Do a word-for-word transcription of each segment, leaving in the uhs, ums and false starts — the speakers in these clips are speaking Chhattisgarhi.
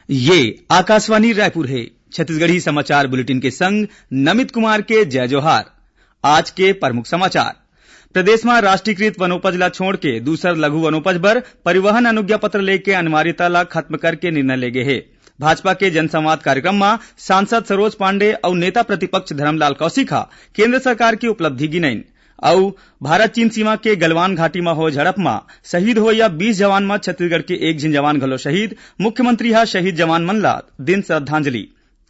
ये आकाशवाणी रायपुर हे। छत्तीसगढ़ी समाचार बुलेटिन के संग नमित कुमार के जय जोहार। आज के प्रमुख समाचार। प्रदेश म राष्ट्रीयकृत वनोपज ला छोड़ के दूसर लघु वनोपज बर परिवहन अनुज्ञा पत्र लेके अनिवार्यता ला खत्म करके निर्णय ले गे हे। भाजपा के जनसंवाद कार्यक्रम म सांसद सरोज पांडे अउ नेता प्रतिपक्ष धरमलाल कौशिक ह केंद्र सरकार के उपलब्धि गिनइन। अउ भारत चीन सीमा के गलवान घाटी म होय झड़प म शहीद होवइया बीस जवान म छत्तीसगढ़ के एक झिन जवान घलो शहीद, मुख्यमंत्री ह शहीद जवान मन ला दिन श्रद्धांजलि।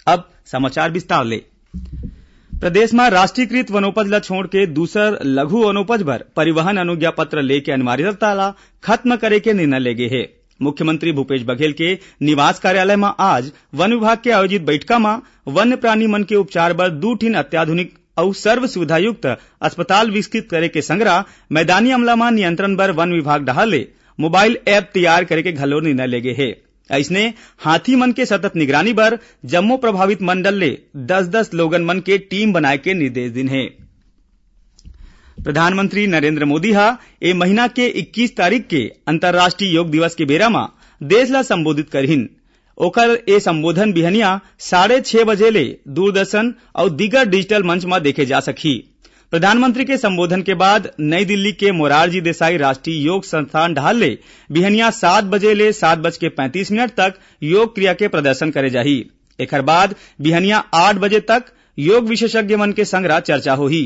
अब समाचार विस्तार ले। प्रदेश म राष्ट्रीयकृत वनोपज ल छोड़ के दूसर लघु वनोपज बर परिवहन अनुज्ञा पत्र लेके अनिवार्यता ल खत्म करे के निर्णय ले गे हे। मुख्यमंत्री भूपेश बघेल के निवास कार्यालय म आज वन विभाग के आयोजित बैठका म वन्य प्राणी मन के उपचार बर दू ठिन अत्याधुनिक अउ सर्व सुविधायुक्त अस्पताल विकसित करे के संगरा मैदानी अमला म नियंत्रण बर वन विभाग डहार ले मोबाइल ऐप तैयार करे के घलो निर्णय ले गे हे। अइसने हाथी मन के सतत निगरानी बर जम्मो प्रभावित मंडल ले दस दस लोगन मन के टीम बनाए के निर्देश दिन हे। प्रधानमंत्री नरेंद्र मोदी ह ए महीना के इक्कीस तारीख के अंतर्राष्ट्रीय योग दिवस के बेरा म देश ल संबोधित करहिन। ओकर ए संबोधन बिहनिया साढ़े छह बजे ले दूरदर्शन अउ दीगर डिजिटल मंच म देखे जा सकही। प्रधानमंत्री के संबोधन के बाद नई दिल्ली के मोरारजी देसाई राष्ट्रीय योग संस्थान डहार ले बिहनिया सात बजे ले सात बज के पैंतीस मिनट तक योग क्रिया के प्रदर्शन करे जाही। एखर बाद बिहनिया आठ बजे तक योग विशेषज्ञ मन के संग रा चर्चा होही।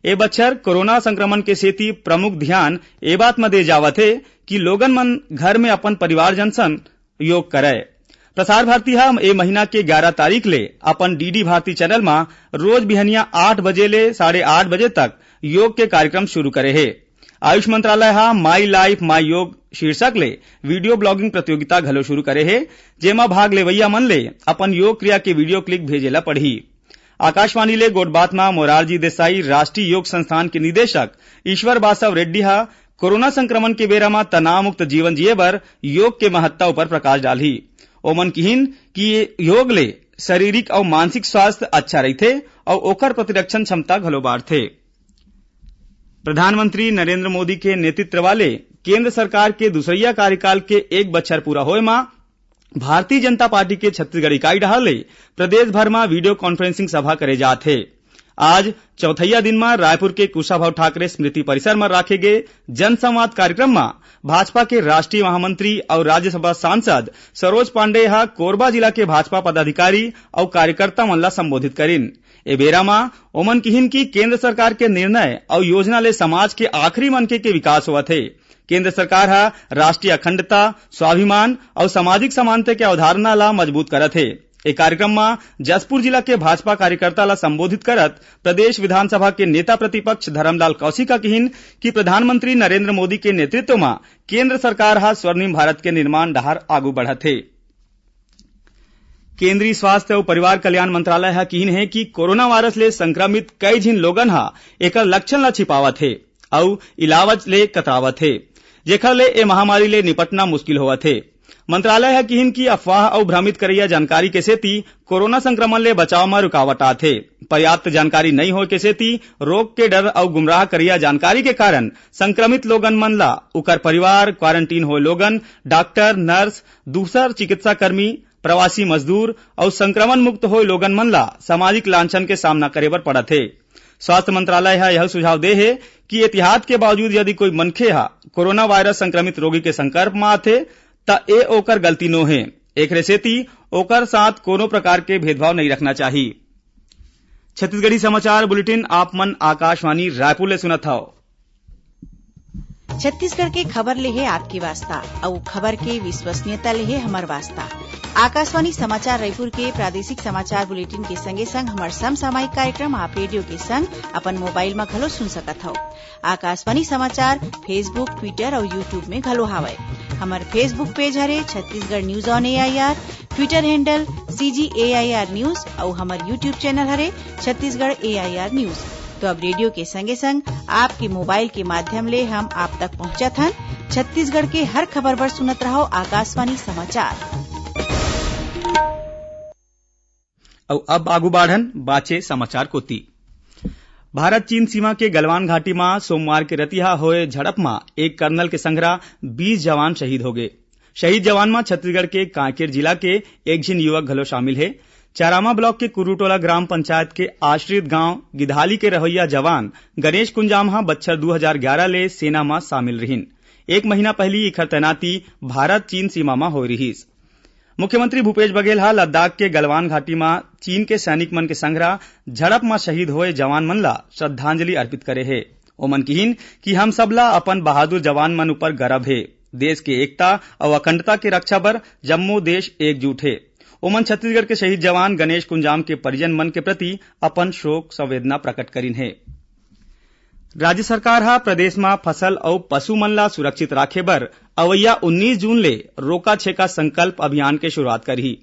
ए बछर कोरोना संक्रमण के सेती प्रमुख ध्यान ए बात म दे जावत हे कि लोगन मन घर में अपन परिवारजन संग योग करय। प्रसार भारती ह ए महीना के ग्यारह तारीख ले अपन डीडी भारती चैनल म रोज बिहनिया आठ बजे ले साढ़े आठ बजे तक योग के कार्यक्रम शुरू करे हे। आयुष मंत्रालय ह माई लाइफ माई योग शीर्षक ले वीडियो ब्लॉगिंग प्रतियोगिता घलो शुरू करे हे, जेमा भाग लेवइया मन ले अपन योग क्रिया के वीडियो क्लिप भेजे ला पड़ही। आकाशवाणी ले गोठबात म मोरारजी देसाई राष्ट्रीय योग संस्थान के निदेशक ईश्वर बासव रेड्डी ह कोरोना संक्रमण के बेरा म तनाव मुक्त जीवन जिए बर योग के महत्ता ऊपर प्रकाश डालही। ओमन किहिन कि योग ले शारीरिक अउ मानसिक स्वास्थ्य अच्छा रहिथे अउ ओकर प्रतिरक्षण क्षमता घलो बाढ़थे। प्रधानमंत्री नरेंद्र मोदी के नेतृत्व वाले केंद्र सरकार के दूसरइया कार्यकाल के एक बछर पूरा होए म भारतीय जनता पार्टी के छत्तीसगढ़ इकाई डहार ले प्रदेश भर म वीडियो कॉन्फ्रेंसिंग सभा करे जात हे। आज चौथइया दिन म रायपुर के कुशाभाऊ ठाकरे स्मृति परिसर म राखे गे जनसंवाद कार्यक्रम म भाजपा के राष्ट्रीय महामंत्री अउ राज्यसभा सांसद सरोज पांडेय ह कोरबा जिला के भाजपा पदाधिकारी अउ कार्यकर्ता मन ला संबोधित करिन। ए बेरा म ओमन किहिन कि केंद्र सरकार के निर्णय अउ योजना ले समाज के आखिरी मनखे के विकास होवत हे। केंद्र सरकार ह राष्ट्रीय अखंडता, स्वाभिमान अउ सामाजिक समानता के अवधारणा ला मजबूत करत हे। ए कार्यक्रम म जशपुर जिला के भाजपा कार्यकर्ता ला संबोधित करत प्रदेश विधानसभा के नेता प्रतिपक्ष धरमलाल कौशिक ह किहिन कि प्रधानमंत्री नरेंद्र मोदी के नेतृत्व म केंद्र सरकार ह स्वर्णिम भारत के निर्माण डहार आगू बढ़त हे। केंद्रीय स्वास्थ्य अउ परिवार कल्याण मंत्रालय ह किहिन हे कि कोरोना वायरस ले संक्रमित कई झिन लोगन ह एकर लक्षण ल छिपावत हे अउ इलाज ले कतरावत हे, जेखर ले ए महामारी ले निपटना मुश्किल होवत हे। मंत्रालय ह किहिन कि अफवाह अउ भ्रमित करइया जानकारी के सेती कोरोना संक्रमण ले बचाव म रुकावट आथे। पर्याप्त जानकारी नइ होए के सेती रोग के डर अउ गुमराह करइया जानकारी के कारण संक्रमित लोगन मन ला, उकर परिवार, क्वारंटीन होए लोगन, डॉक्टर, नर्स, दूसर चिकित्सा कर्मी, प्रवासी मजदूर अउ संक्रमण मुक्त होए लोगन मन ला सामाजिक लांछन के सामना करे बर पड़त हे। स्वास्थ्य मंत्रालय ह यह सुझाव दे हे कि एहतियात के बावजूद यदि कोई मनखे ह कोरोना वायरस संक्रमित रोगी के संपर्क म आथे, त ए ओकर गलती नो हे। एकरे सेती ओकर साथ कोनो प्रकार के भेदभाव नइ रखना चाही। छत्तीसगढ़ी समाचार बुलेटिन आप मन आकाशवाणी रायपुर ले सुनत हव। छत्तीसगढ़ के खबर ले हे आपके वास्ता, अउ खबर के विश्वसनीयता ले हे हमर वास्ता। आकाशवाणी समाचार रायपुर के प्रादेशिक समाचार बुलेटिन के संगे संग हमर समसामयिक कार्यक्रम आप रेडियो के संग अपन मोबाइल म घलो सुन सकत हव। आकाशवाणी समाचार Facebook, Twitter अउ YouTube में घलो हावय। हमर Facebook पेज हरे Chhattisgarh news on AIR, Twitter handle CG AIR news अउ हमर YouTube चैनल हरे छत्तीसगढ़ एआईआर न्यूज। तो अब रेडियो के संगे संग आपके मोबाइल के माध्यम ले हम आप तक पहुंचत हन। छत्तीसगढ़ के हर खबर बर सुनत रहव आकाशवाणी समाचार। अउ अब आगू बाढ़न बाचे समाचार कोती। भारत चीन सीमा के गलवान घाटी म सोमवार के रतिहा होए झड़प म एक कर्नल के संघरा बीस जवान शहीद होगे। शहीद जवान म छत्तीसगढ़ के कांकेर जिला के एक झिन युवक घलो शामिल हे। चारामा ब्लॉक के कुर्रूटोला ग्राम पंचायत के आश्रित गांव गिधाली के रहइया जवान गणेश कुंजाम ह बछर दू हजार ग्यारा ले सेना म शामिल रिहिन। एक महीना पहिली एखर तैनाती भारत चीन सीमा म होय रिहिस। मुख्यमंत्री भूपेश बघेल ह लद्दाख के गलवान घाटी म चीन के सैनिक मन के संघरा झड़प म शहीद होए जवान मन ला श्रद्धांजलि अर्पित करे हे। ओमन किहिन कि हम सब ला अपन बहादुर जवान मन ऊपर गर्व हे। देश के एकता अउ अखंडता के रक्षा बर जम्मो देश एकजुट हे। ओमन छत्तीसगढ़ के शहीद जवान गणेश कुंजाम के परिजन मन के प्रति अपन शोक संवेदना प्रकट करिन हे। राज्य सरकार ह प्रदेश म फसल अउ पशु मन ला सुरक्षित राखे बर अवइया उन्नीस जून ले रोका छेका संकल्प अभियान के शुरुआत करही।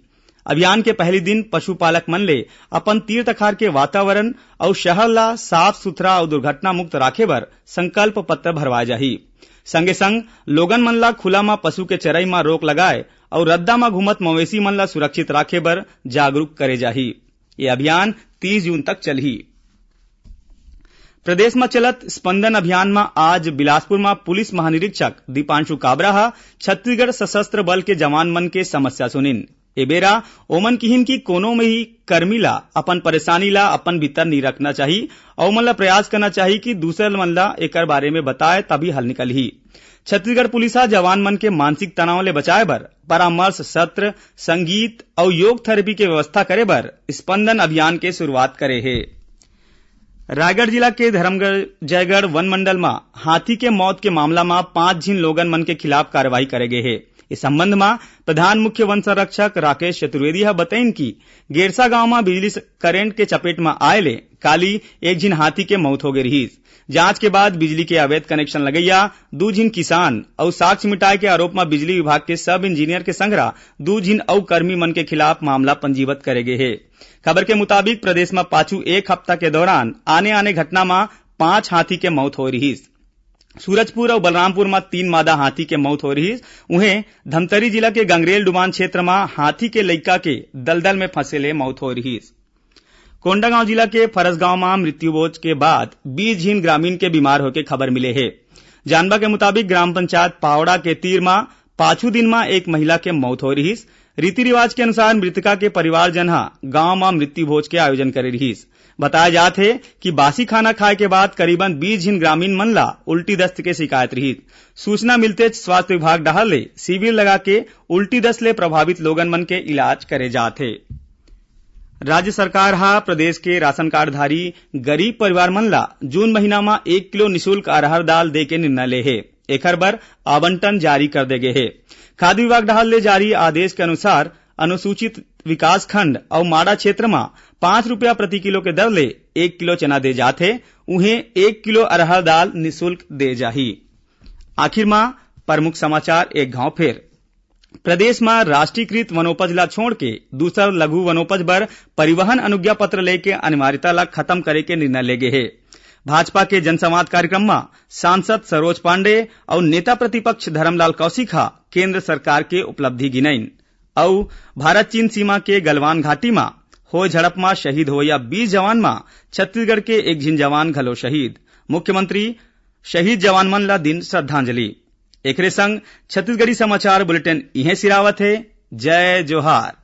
अभियान के पहली दिन पशुपालक मन ले अपन तीर तखार के वातावरण अउ शहर ला साफ सुथरा अउ दुर्घटना मुक्त राखे बर संकल्प पत्र भरवाए जाही। संगे संग लोगन मन ला खुला म पशु के चरई म रोक लगाए अउ रद्दा म घूमत मवेशी मन ला सुरक्षित राखे बर जागरूक करे जाही। ये अभियान तीस जून तक चलही। प्रदेश म चलत स्पंदन अभियान म आज बिलासपुर म पुलिस महानिरीक्षक दीपांशु काबरा ह छत्तीसगढ़ सशस्त्र बल के जवान मन के समस्या सुनिन। ए बेरा ओमन किहिन कि कोनो भी कर्मी ला अपन परेशानी ला अपन भीतर नी रखना चाही अउ ओमन ला प्रयास करना चाही कि दूसर मन ला एकर बारे में बताए, तभी हल निकलही। छत्तीसगढ़ पुलिस ह जवान मन के मानसिक तनाव ले बचाए बर परामर्श सत्र, संगीत अउ योग थेरेपी के व्यवस्था करे बर स्पंदन अभियान के शुरुआत करे हे। रायगढ़ जिला के धर्मगढ़ जयगढ़ वन मंडल म हाथी के मौत के मामला म पांच झिन लोगन मन के खिलाफ कार्रवाई करे गे हे। इस संबंध म प्रधान मुख्य वन संरक्षक राकेश चतुर्वेदी ह बतइन कि गेरसा गांव म बिजली स-, करंट के चपेट म आए ले काली एक झिन हाथी के मौत हो गे रिहिस। जांच के बाद बिजली के अवैध कनेक्शन लगइया दू झिन किसान अउ साक्ष्य मिटाए के आरोप म बिजली विभाग के सब इंजीनियर के संघरा दू झिन अउ कर्मी मन के खिलाफ मामला पंजीबद्ध करे गे हे। खबर के मुताबिक, प्रदेश म पाछू एक हफ्ता के दौरान आने-आने घटना म पांच हाथी के मौत होय रिहिस। सूरजपुर अउ बलरामपुर म तीन मादा हाथी के मौत होय रिहिस। उहें, धमतरी जिला के गंगरेल डुबान क्षेत्र म हाथी के लइका के दलदल में फंसे ले मौत होय रिहिस। कोंडागांव जिला के फरसगांव म मृत्यु भोज के बाद बीस झिन ग्रामीण के बीमार होय के खबर मिले हे। जानबा के मुताबिक, ग्राम पंचायत पावड़ा के तीर म पाछू दिन म एक महिला के मौत होय रिहिस। रीति रिवाज के अनुसार मृतका के परिवारजन ह गांव म मृत्यु भोज के आयोजन करे रिहिस। बताया जात हे कि बासी खाना खाए के बाद करीबन बीस झिन ग्रामीण मन ला उल्टी दस्त के शिकायत रिहिस। सूचना मिलते स्वास्थ्य विभाग डहार ले शिविर लगा के उल्टी दस्त ले प्रभावित लोगन मन के इलाज करे जात हे। राज्य सरकार ह प्रदेश के राशन कार्डधारी गरीब परिवार मन ला जून महीना म एक किलो निशुल्क अरहर दाल दे के निर्णय ले हे। एखर बर आवंटन जारी कर दे गे हे। खाद्य विभाग डहार ले जारी आदेश के अनुसार अनुसूचित विकास खंड अउ माडा क्षेत्र म पांच रुपया प्रति किलो के दर ले एक किलो चना दे जात हे, उहें एक किलो अरहर दाल निशुल्क दे जाही। आखिर म प्रमुख समाचार एक घांव फेर। प्रदेश म राष्ट्रीयकृत वनोपज ला छोड़ के दूसर लघु वनोपज बर परिवहन अनुज्ञा पत्र लेके अनिवार्यता ला खत्म करे के निर्णय ले गे हे। भाजपा के जनसंवाद कार्यक्रम म सांसद सरोज पांडे अउ नेता प्रतिपक्ष धरमलाल कौशिक ह केंद्र सरकार के उपलब्धि गिनइन अउ भारत चीन सीमा के गलवान घाटी म होय झड़प म शहीद होवइया बीस जवान म छत्तीसगढ़ के एक झिन जवान घलो शहीद। मुख्यमंत्री शहीद जवान मन ला दिन श्रद्धांजलि। एकरे संग छत्तीसगढ़ी समाचार बुलेटिन इहें सिरावत हे। जय जोहार।